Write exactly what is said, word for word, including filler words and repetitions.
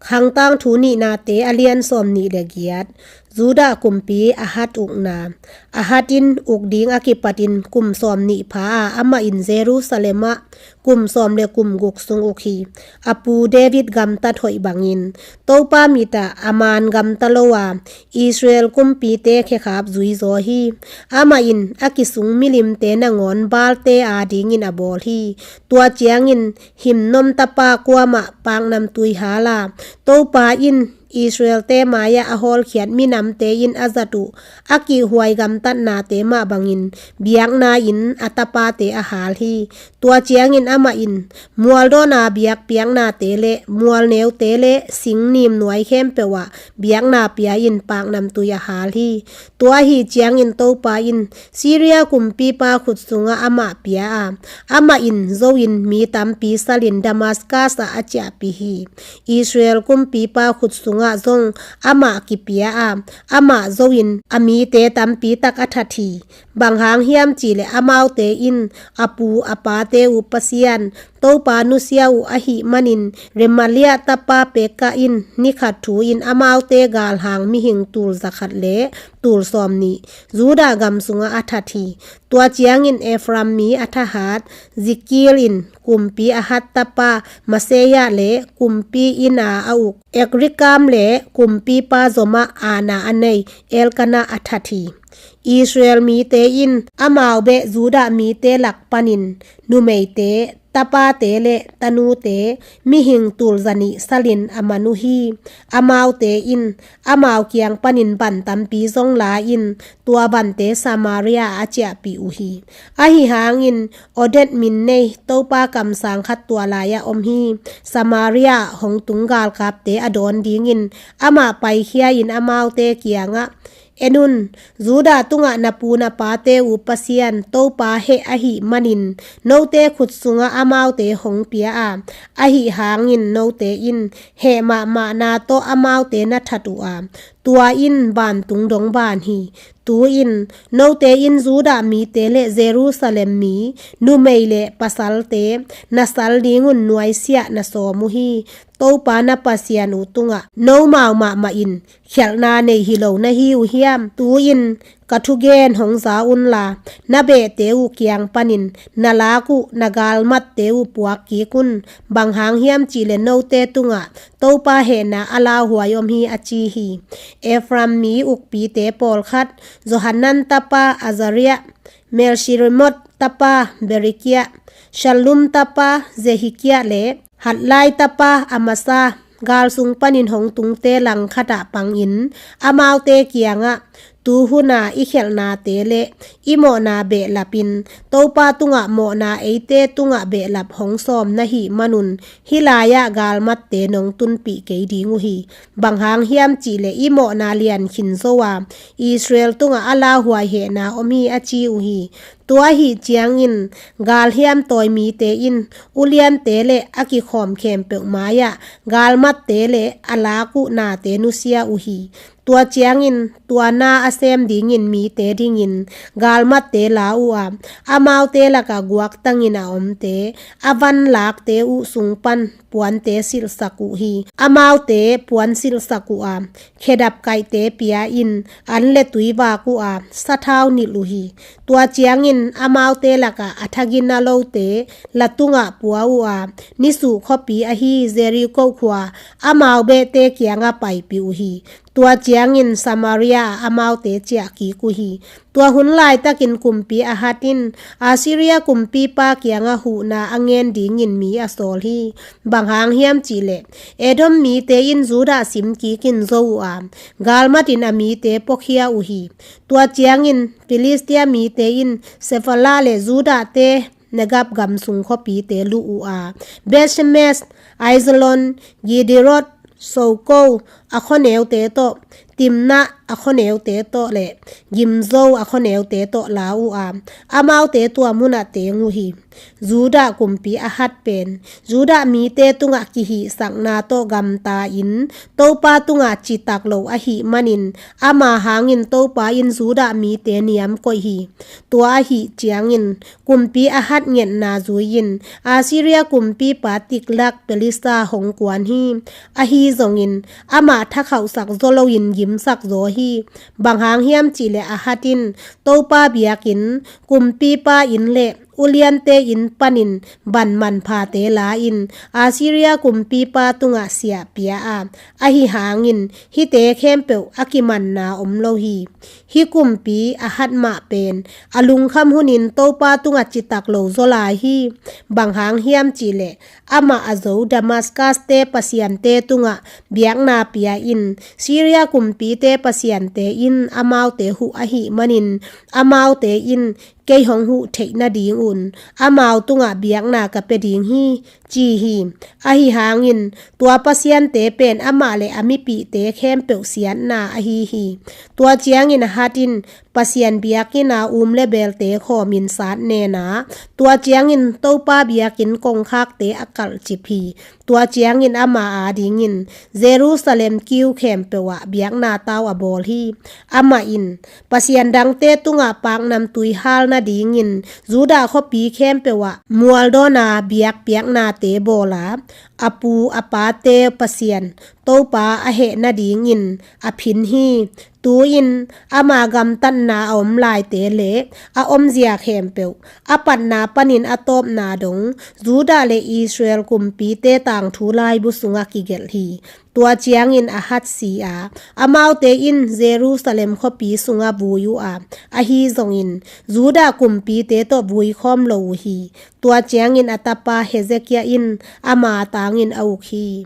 Khangtangthu nihnate a lian sawm nih le giat. Judah kumpi Ahaz ukna. Ahaz in uk ding a kipatin kum sawm nih pha a, amah in Jerusalem ah kum sawm le kum guk sung uk hi. A pu David gamtat hoih bangin Topa mit ah a man gamta lo a, Israel kumpite khekhap zuizaw hi. Amah in a kisung milimte nangawn Baalte adingin a bawl hi. Tua ciangin Hinnom tapa kuamah paknamtui hal a, Topa in Israelte mai-ah a hawlkhiat minamte in a zat uh a kihhuai gamtatnate mah bangin biakna-in a tapate a hal hi. Tua ciangin amah in mualdawna biakpiaknate le mualneute le singnim nuai khempeuh ah biakna pia-in paknamtui a hal hi. Tua ahi ciangin Topa in Syria kumpipa khut sungah amah pia a, amah in zo-in mi tampi salin Damaskas ah a ciahpih hi. Israel kumpipa khut sungah zong amah kipia a, amah zo-in a mite tampi tak a that hi. Bang hang hiam cihleh amaute in a pu a pate uh Pasian Topa nusia uh ahih manin Remaliah tapa Pekah in ni khat thu-in amaute galhang mihing tul zakhat le tul sawm nih Judah gam sungah a that hi. Tua ciangin Ephraim mi a thahat Zikri in kumpi Ahaz tapa Maaseia le kumpi inn-a a uk Azrikam le kumpipa zomah aana a nei Elkanah a that hi. Israel mite in amau beh Judah mite lak panin numeite, tapate le tanute mihing tul zanih salin a man uh hi. Amaute in amau kiang panin ban tampi zong la-in tua bante Samaria a ciahpih uh hi. Ahi hangin Oded min nei Topa kamsang khat tua lai-ah om hi. Samaria hong tung galkapte a dawn dingin amah paikhia-in amaute kiangah, En un, Judah tungah na pu na pate uh Pasian Topa heh ahih manin note khut sungah amaute hong pia a, ahi hangin note in heh mahmahna tawh amaute na that uh a, tua in vantung dong van hi. Tu-in note in Judah mite le Jerusalem mi numei le pasalte na sal dingun nuaisiah na sawm uh hi. Topa na Pasian uh tungah nomau mahmah in khialhna nei hi lo na hi uh hiam? Tu-in ka thugen hong za unla, na behte uh kiang panin na lak uh na galmatte uh puak kik un. Bang hang hiam cihleh note tungah Topa hehna a lauhuai om hi, a ci hi. Ephraim mi ukpite pawlkhat, Johanan tapa Azariah, Meshilemot tapa Berekiah, Shallum tapa Zedekiah le Hatlai tapa Amasa, galsung panin hong tungte langkhatah pangin amaute kiangah, Tu huna i khialhnate le i mawhna behlapin Topa tungah mawhna eite tungah behlap hong sawm na hih manun hih lai-ah galmatte nong tunpih kei ding uh hi. Bang hang hiam cihleh i mawhna lian khin zo a, Israel tungah a lauhuai hehna om hi, a ci uh hi. Tua ahi ciangin galhiam tawi mite in uliante le a kikhawm khempeuh mai-ah galmatte le a lak uh nate nusia uh hi. Tua ciangin tua na a sem dingin mite dingin galmatte la uh a, amaute lakah guaktangin a omte a van lakte uh sung pan puante silhsak uh hi. Amaute puan silhsak uh a, khedap kaihte pia-in an le tui vak uh a, sathau nilh uh hi. Tua ciangin amaute lakah a thagina lote la tungah pua uh a, nisuh khuapi ahi Jericho khua amau behte kiangah paipih uh hi. Tua ciangin Samaria ah amaute ciah kik uh hi. Tua hun laitakin kumpi Ahaz in Assyria kumpipa kiangah huhna a ngen dingin mi a sawl hi. Bang hang hiam cihleh Edom mite in Judah sim kikin zo uh a, galmatin a mite puakhia uh hi. Tua ciangin Filistia mite in Shephelah le Judahte Negeb gam sung khuapite luh uh a, Bethshemesh, Aijalon, Gederot, Soko, a khuaneute tawh, Timnah, a khuaneute tawh le gimzo a khuaneute tawh la uh a, amaute tua munah teng uh hi. Judah kumpi Ahaz pen Judah mite tungah kihihsakna tawh gamta in Topa tungah citak lo ahih manin ama hangin Topa in Judah mite niam koih hi. Tua ahih ciangin kumpi Ahaz ngetna zui-in Assyria kumpipa Tiglak Pilisa hong kuan hi. Ahi zongin amah thakhauhsak zaw loin gimsak zaw hi. Bang hang hiam cihleh Ahaz in Topa biakinn, kumpipa inn le uliante inn panin ban manphate la-in Assyria kumpipa tungah siah pia a, ahi hangin hihte khempeuh a kimanna om lo hi. Hih kumpi Ahaz mah pen a lungkham hunin Topa tungah citak lo zaw lai hi. Bang hang hiam cihleh amah a zo Damascus-te pasiante tungah biakna pia in Syria kumpite pasiante in amaute huh ahih manin amaute in kei hong huh theih nadingun amau tungah biakna ka pia ding hi, ci hi. Ahi hangin tua pasiante pen amah le a mipihte khempeuh siatna ahi hi. Tua ciangin Ahaz in Pasian biakinn a um le belte khawmin sat nena, tua ciangin Topa biakinn kongkhakte a kalhcip hi. Tua ciangin ama adingin Jerusalem kiu khempeuh ah biakna tau a bawl hi. Amah in Pasian dangte tungah paknamtui hal nadingin Judah khuapi khempeuh ah mualdawna biakpiaknate bawl a, a pu a pate Pasian Topa a heh nadingin a phin hi. Tu-in ama gamtatna a om laite le a omzia khempeuh a patna panin a tawpna dong Judah le Israel kumpite tangthu laibu sungah kigelh hi. Tua ciangin Ahaz si a, amaute in Jerusalem khuapi sungah vui uh a, ahi zongin Judah kumpite tawh vui khawm lo uh hi. Tua ciangin a tapa Hezekiah in ama tangin a uk hi.